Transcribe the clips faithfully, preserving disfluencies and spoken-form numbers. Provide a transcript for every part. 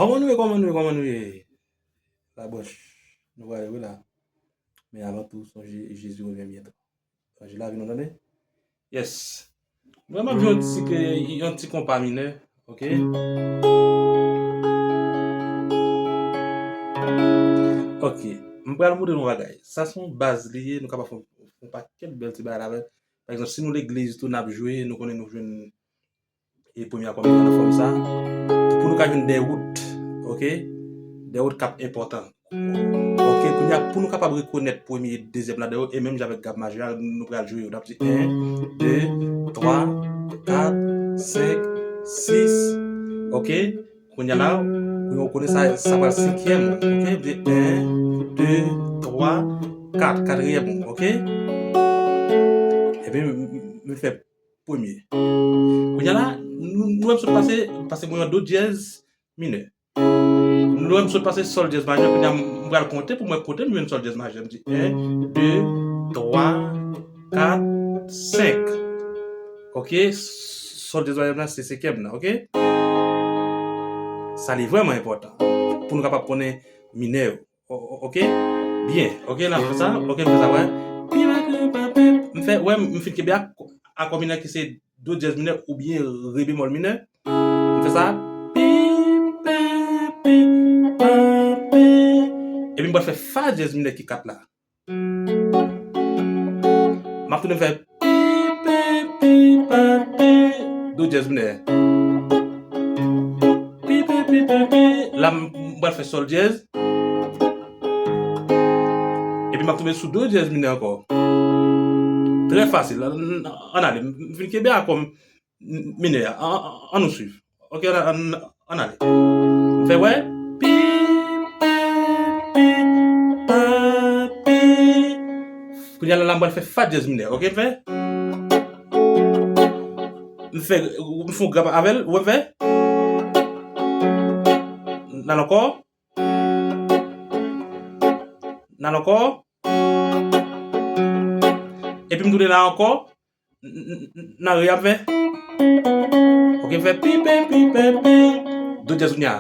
Kòman nou ye, kòman nou ye, kòman nou ye? Labranch, nou prale wi la. Men avan tou, sonje Jezi revyen byento. Sonje lavi nou, tande? Yes. Mwen, m ap jwe yon ti, ke- yon ti konpa minè, ok? Ok. M pral montre nou yon bagay. Sa se yon baz li ye, nou kapab fè yon, fè yon pakèt bèl ti bagay la avè l. Pa egzanp, si nou legliz tou, n ap jwe, nou konnen nou jwenn e premye akò minè nan fòm sa. Pou nou ka jwenn de wout, ok? De wout k ap enpòtan. Ok, kounye a, pou nou kapab rekonèt premye, dezyèm la de yo, e menm jan avèk gam majè a, nou pral jwe yo. N ap di en, de, twa, kat, senk, sis, ok? Kounye a la, kounye a ou konnen sa, sa pral senkyèm, ok? N ap di en, de, twa, kat, katriyèm, ok? Epi, m, m, m fè premye. Kounye a la, nou, nou wè m sot pase, pase mwen yon do dyèz minè. Nou wè m sot pase sòl dyèz majè, kounye a m pral konte pou mwen kote m jwenn sòl dyèz majè. M di en, de, twa, kat, senk. Ok, sòl dyèz majè la se senkyèm nan, ok? Sa li vrèman enpòtan pou nou kapab konnen minè yo. O- o- Ok? Byen. Ok, la, m fè sa. Ok, m fè sa, wè. M fè, wè, m fin kenbe ak, akò minè ki se do dyèz minè oubyen re bemòl minè. M fè sa. Pi, pe, pi, pa, pi. Epi m pral fè fa dyèz minè ki kat la. M ap tounen fè pi, pe, pi, pa, pi. Do dyèz minè. Pi, pe, pi, pe, pi. La, m pral fè sòl dyèz. Epi m ap tonbe sou do dyèz minè ankò. Trè fasil. Ann, ann ale. M fin kenbe akò m, minè a. Ann, ann, ann nou swiv. Ok, ann, ann, ann ale. M fè wè. Pi, pe, pi, pa, pi. Kounye a la, la m pral fè fa dyèz minè. Ok, m fè. M fè, m fè yon grap avè l. Ou wè m fè. N al ankò. N al ankò. Epi m tounen la ankò. N- n- n- N a re ap fè. Ok, m fè pi, pe, pi, pe, pi. Do dyèz kounye a.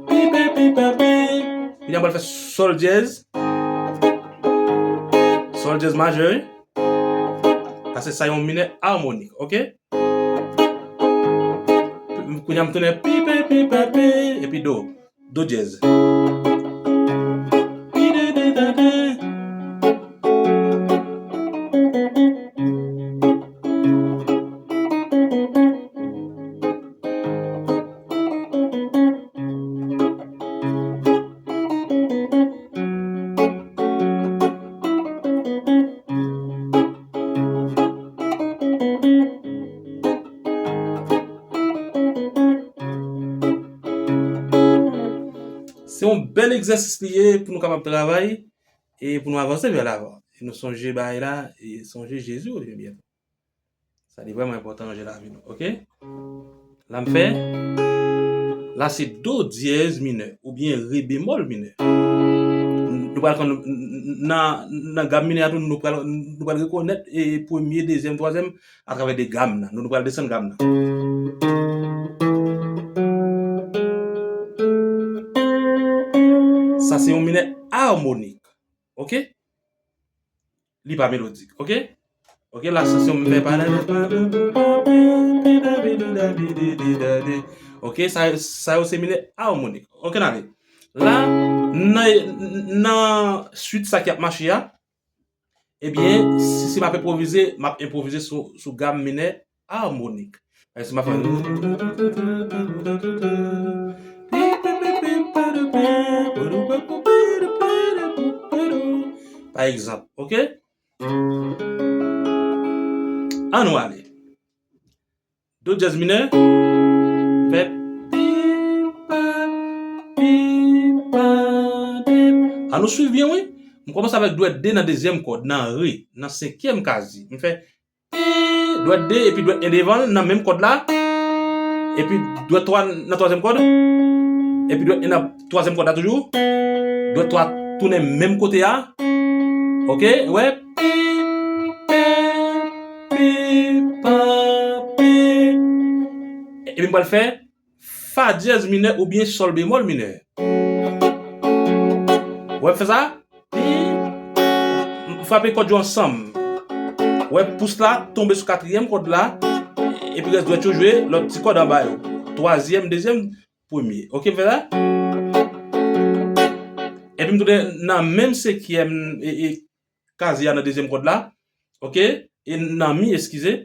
Pi, pe, pi, pe, pi. Kounye a m pral fè sòl dyèz. Sòl dyèz majè, wi. Paske sa yon minè amònik, ok? Kounye a m tounen pi, pe, pi, pe, pi, epi do. Do dyèz. Pi, de, de, de, de. Se yon bèl egzèsis li ye pou nou kapab travay e pou nou avanse vè lavan. E nou sonje bagay la, e sonje Jezi revyen byento. Sa li vrèman enpòtan nan lavi nou, ok? La m fè. La se do dyèz minè oubyen re bemòl minè. Nou pral konn nan, nan gam minè a tou, nou pral, nou pral rekonèt e premye, dezyèm, twazyèm atravè de gam nan. Nou, nou pral desann gam nan. Sa se yon minè amònik. Ok? Li pa melodik, ok? Ok, la sa se yon m fè pa. Ok, sa, sa yo se minè amònik. Ok, n ale. La, nan, nan swit sa ki ap mache a, ebyen, si, si m ap enpwovize, m ap enpwovize sou, sou gam minè amònik. Alè, si m ap fè. Pa egzanp, ok? Ann nou ale. Do dyèz minè. Fè pi, pa, pi, pa, de. Ann nou swiv byen, wi. M kòmanse avèk dwèt de nan dezyèm kòd, nan re, nan senkyèm kazi. M fè pi, dwèt de epi dwèt en devan l nan menm kòd la. Epi dwèt twa nan twazyèm kòd. Epi dwèt en nan twazyèm kòd la toujou. Dwèt twa tounen menm kote a. Ok, wè. Pi, pe, pi, pa, pi. Epi m pral fè fa dyèz minè oubyen sòl bemòl minè. Wè m fè sa? Pi, m frape kòd yo ansanm. Wè pous la tonbe sou katriyèm kòd la, epi rès dwèt yo jwe lòt ti kòd anba yo. Twazyèm, dezyèm, premye. Oke, m fè sa? Epi m tounen nan menm senkyèm, e, e, kazi a nan dezyèm kòd la. Oke? E nan mi, eskize.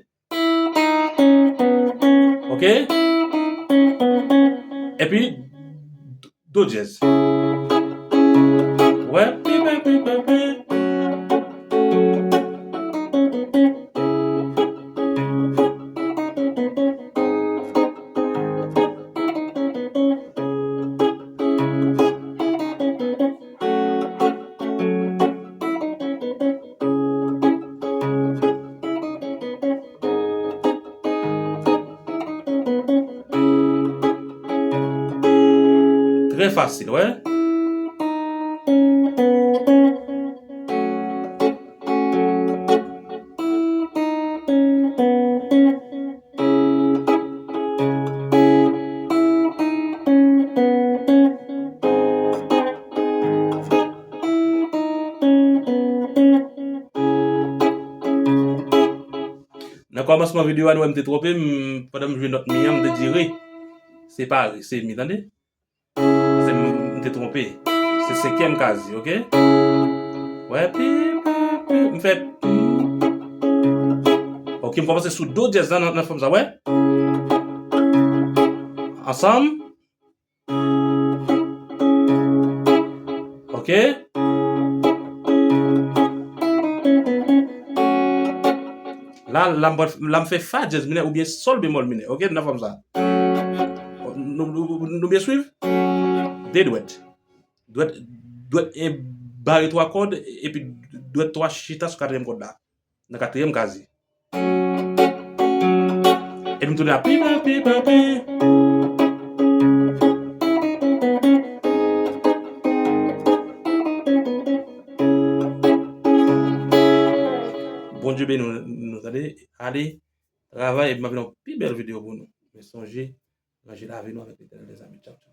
Oke? Epi, do dyèz. Wè, pi, pi, pi, pi, pi. Trè fasil, wè. Nan kòmansman videyo a, nou wè m te twonpe m, pandan m jwe nòt mi an, m te di re. Se pa re, se mi, tande. Se m, m te twonpe. Se senkyèm kazi, oke? Wè, pi, pi, pi, m fè, oke, m kòmanse sou do dyèz la nan, nan fòm sa, wè. Ansanm. Oke? La, la, m pral, la, m fè fa dyèz minè oubyen sòl bemòl minè. Oke? Nan fòm sa. Nou, nou, nou byen swiv? De dwèt. Dwèt, dwèt, e, bare twa kòd, epi dwèt twa chita sou katriyèm kòd la. Nan katriyèm kazi. Epi m tounen a pi, pi, pi, pi, pi. Bondye beni nou, nou, tande. Ale travay, epi m ap vin yon pi bèl videyo pou nou. Men sonje, ranje lavi nou avèk Letènèl, lèzami. Tchaw, tchaw.